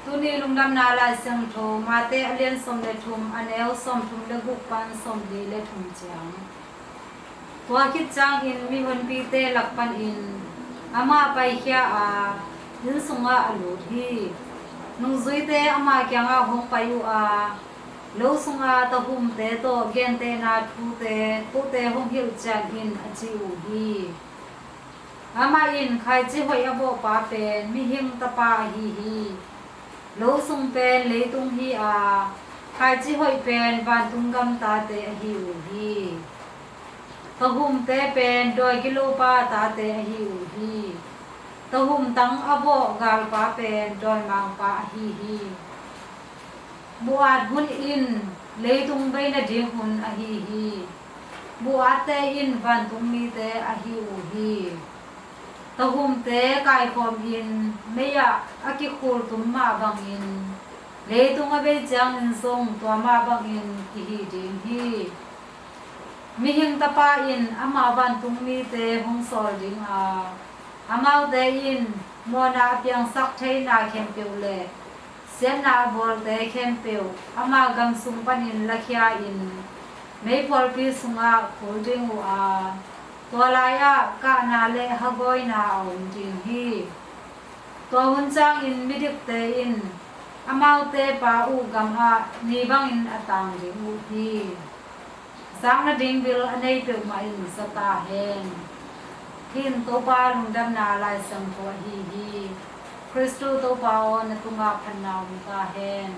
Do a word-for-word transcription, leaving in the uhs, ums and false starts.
Tuni lungdamna Lai Siangtho, Mate a lian sawm le thum, a neu sawm thum le guk pan sawm li le thum ciang. Tua khit ciangin mihonpite lak panin amah paikhia a, inn sungah a lut hi. Nungzuite ama kiangah hong pai uh a, lo sunga tahumte tawh gentehna thute kote hong hilh ciat in, a ci uh hi. Amah in, khaici hoih a vawhpa pen mihing tapa ahi hi. Lo sung pen leitung hi a, khaici hoih pen vantung gam tate ahi uh hi. Tahumte pen dawi gilopa tate ahi uh hi. Tahum tang a vawh galpa pen dawimangpa ahi hi. Buh-at hun in leitung bei nading hun ahi hi. Buh-atte in vantung mite ahi uh hi. Tahumte kaikhawmin mei-ah a kikhul tum mah bangin, leitung a bei ciangin zong tua mah bangin kihi ding hi. Mihing Tapa in ama vantung mite hong sawl ding a, amaute in mawhna a piangsak theina khempeuh le siatna a bawlte khempeuh ama gam sung panin lakhia-in, meiphualpi sungah khul ding uh a, tua lai-ah kahna le hagawina a om ding hi. Tua hun ciangin midikte in amaute Pa uh gamah ni bangin a tang ding uh hi. Zakna ding bil a nei peuhmah in za ta hen. Hih in Topa lungdamna Lai Siangtho ahi hi. Khristu Topa aw, na tungah phatna om ta hen.